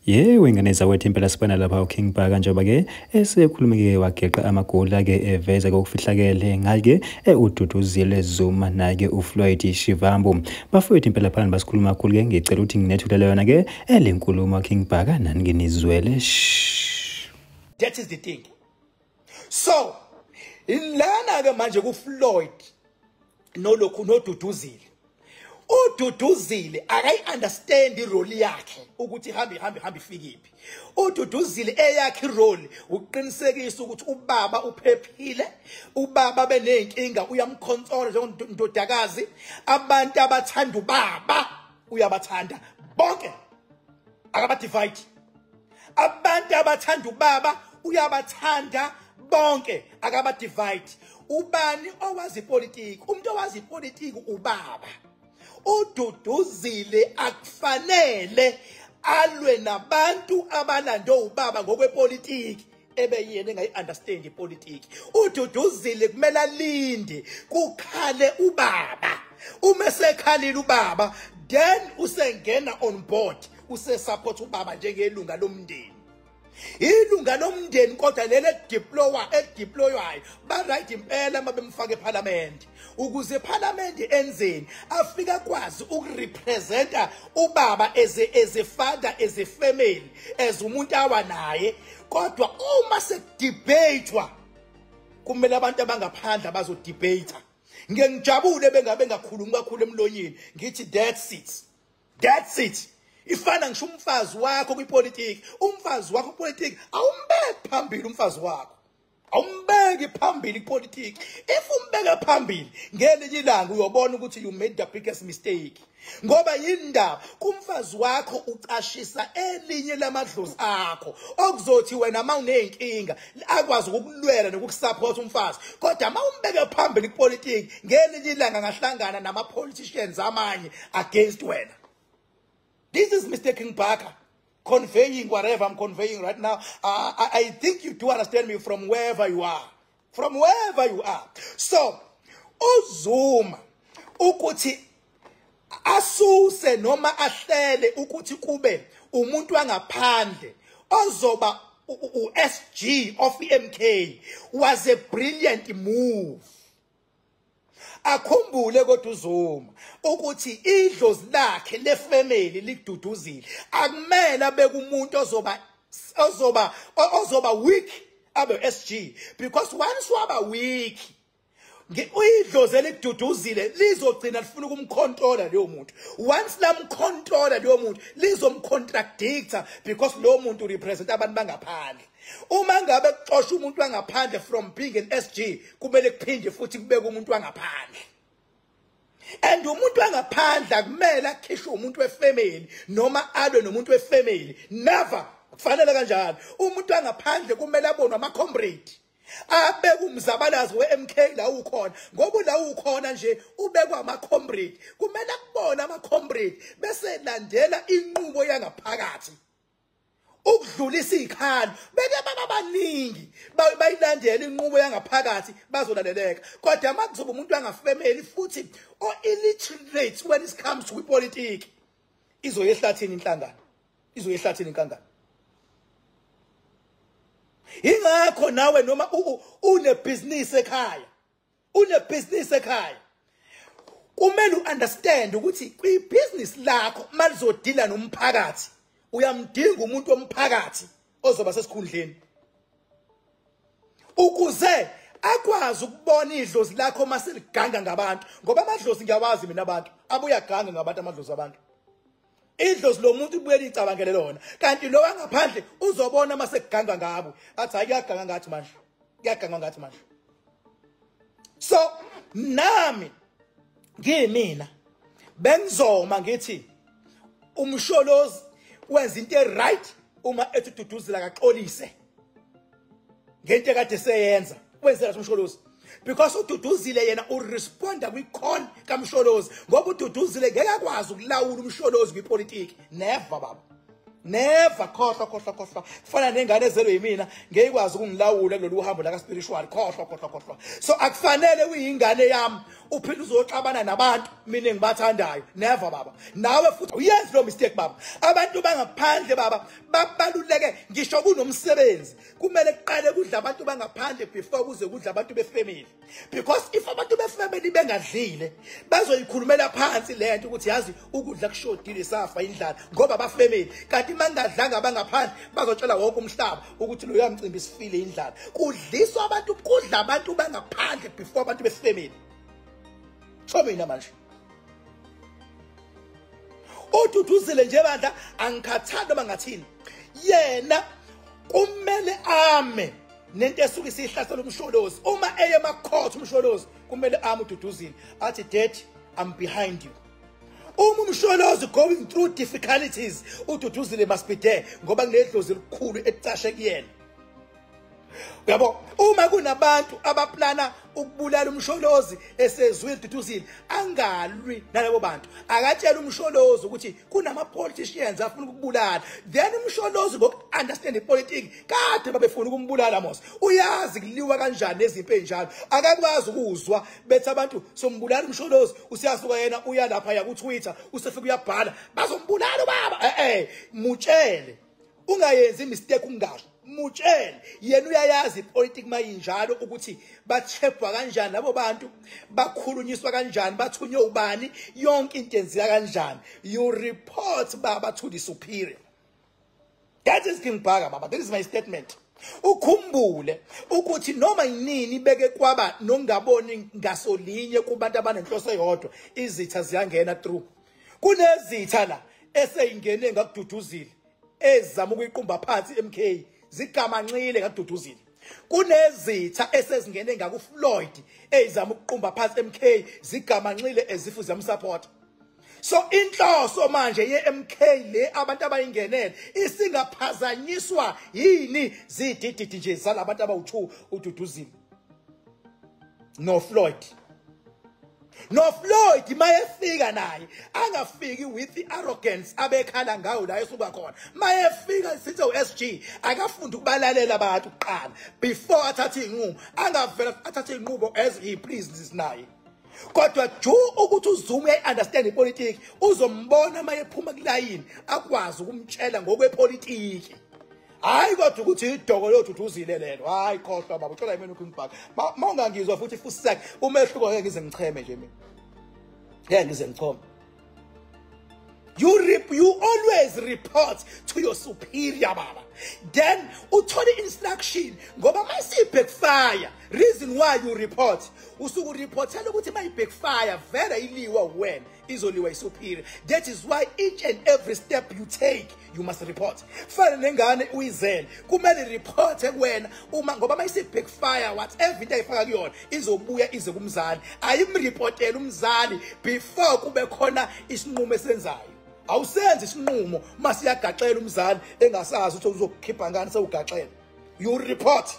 Yebo, ingane zakwethu, impela sibona lapha uKing Bhaka njengoba-ke esekhulume-ke wageqa amagula-ke eveza-ke okufihlakele ngake uDuduzile Zuma naye-ke uFloyd Shivambu. Bafowethu, impela phana basikhuluma kakhulu-ke, ngicela ukuthi nginethulele yona-ke le nkulumo King Bhaka, nani-ke nizwele. That is the thing. So lana ke manje kuFloyd nolokhu noDuduzile, uDuduzile akayi-understand irole yakhe ukuthi hambe hambe hambe ifikiphi. UDuduzile eyakhe irole ukuqinisekisa ukuthi ubaba uphephile, ubaba beney'nkinga uyamkhonsola njengendodakazi. Abantu abathanda ubaba uyabathanda bonke, akabadivide. Abantu abathanda ubaba uyabathanda bonke, akabadivide. Ubani owazi ipolitiki? Umuntu owazi ipolitiki ubaba. UDuduzile akufanele alwe nabantu abalande ubaba ngokwepolitiki ebe yena engayi-understand ipolitiki. UDuduzile kumele alinde kukhale ubaba. Uma esekhalile ubaba, then usengena on board, usesupport ubaba njengelunga lomndeni, ilunga lomndeni. Kodwa leli edeploywa edeploywayo ba-right impela uma bemfaka ephalamende, ukuze ephalamende enzeni, afike akwazi ukurepresenta ubaba as a father, as a family, as umuntu awa naye. Kodwa uma sekudebatwa, kumele abantu abangaphandle abazodebata. Ngeke ngijabule bengabe bengakhulumi kakhulu emlonyeni. Ngithi that's it, that's it. Ifana ngisho umfazi wakho kwipolitiki, umfazi wakho kwipolitiki awumbeki phambili, umfazi wakho awumbeki phambili kwipolitiki. If umbeka phambili, ngelinye ilanga uyobona ukuthi you made the biggest mistake. Ngoba yindaba kumfazi wakho ucashisa elinye lamadlozi akho okuzothi wena uma uney'nkinga akwazi ukukulwela nokukusupport umfazi. Kodwa uma umbeke phambili kupolitiki, ngelinye ilanga angahlangana nama-politicians amanye against wena. This is Mr. King Bhaka conveying whatever I'm conveying right now. I think you do understand me from wherever you are. From wherever you are. So, uZuma ukuthi asuse noma ahlele ukuthi kube umuntu wangaphandle ozoba u-SG of MK was a brilliant move. Akhumbule kodwa uZuma ukuthi idlozi lakhe lefamily likududuzile. Akumele abeke umuntu ozoba weak abe SG, because once waba weak, idlozi elikududuzile lizogcina lifuna ukumcontrola leyo muntu. Once lamcontrola leyo muntu, lizomcontradicta, because lowo muntu represent abantu bangaphandle. Uma ngabe kuxosha umuntu wangaphandle from being an SG, kumele kuphinde futhi kubeke umuntu wangaphandle, and umuntu wangaphandle akumele akhishwe umuntu wefamily noma alwe nomuntu wefamily. Never, kufanele kanjalo. Umuntu wangaphandle kumele abonwe ama-comrade, abeke umzabalazo we-MK la ukhona, ngoba la ukhona nje ubekwa ama-comrade. Kumele akubone ama-comrade bese landela inqubo yangaphakathi ukudlulisa izikhalo. Beke baba baningi bayilandela inqubo yangaphakathi, bazolaleleka. Kodwa uma kuzoba umuntu wangafamily futhi o illiterate when it comes to ipolitiki, izoya ehlathini inhlangano, izoya ehlathini inhlangano. Ingakho nawe noma unebhizinisi ekhaya, unebhizinisi ekhaya, kumele uunderstand ukuthi kwibhizinisi lakho malizodila nomphakathi, uyamdinga umuntu womphakathi ozoba sesikhundleni ukuze akwazi ukubona idlozi lakho maseliganga ngabantu. Ngoba amadlozi ngiyawazi mina, abantu abuya ganga ngabantu, amadlozi abantu. Idlozi lomuntu ubuye licabangele lona, kanti lo wangaphandle uzobona mase kuganga ngabo, athi hayi, kuyaganga ngathi manje, kuyaganga ngathi manje. So nami ngimina bengizoma ngithi uMsholozi wenza into eright uma ethi uDuduzile akaxolise ngento ekade seyenza. Wenzela uMsholozi, because uDuduzile yena uresponda kwi-call kaMsholozi, ngoba uDuduzile ngeke akwazi ukulawula uMsholozi kwipolitiki. Never, baba. Never khohlwa khohlwa khohlwa. Kufana nengane ezelwe yimina ngeke ikwazi ukungilawula kulolu hambo la ka spiritual. Khohlwa khohlwa khohlwa. So akufanele uyingane yami uphinde uzoxabana nabantu mina engibathandayo. Never baba. Nawe futhi uyenze lo mistake baba. Abantu bangaphandle baba babaluleke ngisho kunomsebenzi. Kumele kuqale kudla abantu bangaphandle before kuze kudla abantu befamily. Because if abantu befamily bengadlile bazoyikhulumela phansi lento ukuthi yazi ukudla kushodile safa indlala ngoba bafamily. Kanti mangadlanga bangaphandle bazotshela wonke umhlaba ukuthi lo yamcimbi sifile indlala. Kudliswa abantu, kudla abantu bangaphandle before abantu befamily. So mina manje uDuduzile nje bandla angikhathali noma ngathini, yena kumele ame nento esuke isihlasela uMsholozi. Uma eye emacourt uMsholozi kumele ame uDuduzile athi dad, I'm behind you. Uma uMsholozi going through difficulties, uDuduzile must be there ngoba kunedlozi elikhulu ecashe kuyena. Uyabo, uma kunabantu abaplana ukubulala uMsholozi esezwile uDuduzile angalwi nalabo bantu, akatshela uMsholozi ukuthi kunama politicians afuna ukubulala. Then uMsholozi ngoku understand ipolitiki kade babefuna ukumbulala mos, uyazi kuliwa kanjani nezimpi enjalo. Akakwazi ukuzwa bethi abantu sombulala uMsholozi, usiyasuka yena uya lapha ya ku Twitter usefika uyabhala bazombulala ubaba. Mutshele ungayenzi mistake ungasho, mutshele yena uyayazi ipolitiki mayinjalo ukuthi bathepwa kanjani labo bantu, bakhulunyiswa kanjani, bathunywe ubani, yonke into yenzeka kanjani. You report baba to the superior. That is King Bhaka baba, that is my statement. Ukhumbule ukuthi noma yinini beke kwaba nongaboni ngasolinye kubantu abanenhloso eyodwa, izitha ziyangena through. Kunezitha la eseyingene ngakuDuduzile ezama ukuyiqumba phansi MK, zigamanxile ngakuDuduzile. Kunezitha esezingene ngakuFloyd ezama ukuqumba phansi MK, zigamanxile ezifu ziyamsupport. So inhloso manje ye-MK le abantu abayingenele isingaphazanyiswa yini zidididi nje zalabantu abawu2 uDuduzile no Floyd. No Floyd mayefika naye angafiki with the arrogance abekhala ngayo la esuka khona. Mayefika sithi uSG akafundi ukubalalela abantu kuqala before athathe inqubo, angavela athathe inqubo as he pleases naye. Kodwa ju ukuthi uZuma uyayi-understand ipolitiki, uzombona mayephuma kulayini akwazi ukumtshela ngokwepolitiki. Hayi kodwa ukuthi idoko loDuduzile lelo. Hayi khohlwa baba, uthola yimina uKing Bhaka. Mawungangizwa futhi fusek umehluko ngeke ngize ngicheme nje mina. Ngeke ngize ngichome. You always report to your superior baba. Then uthole instruction ngoba mayisi backfire. Reason why you report, usuku reportela ukuthi mayi backfire vele iliwa wena, izoliwa isuperior. That is why each and every step you take you must report. Fana nengane uyizele, kumele report kuwena uma ngoba mayisi backfire whatever into ayifaka kuyona izobuya ize kumzali. Ayimreportela umzali before kube khona isinqumo esenzayo. Awusenzi isinqumo masiyagaxela umzali engasazi ukuthi uzokukhipha ngani sewugaxela. You report.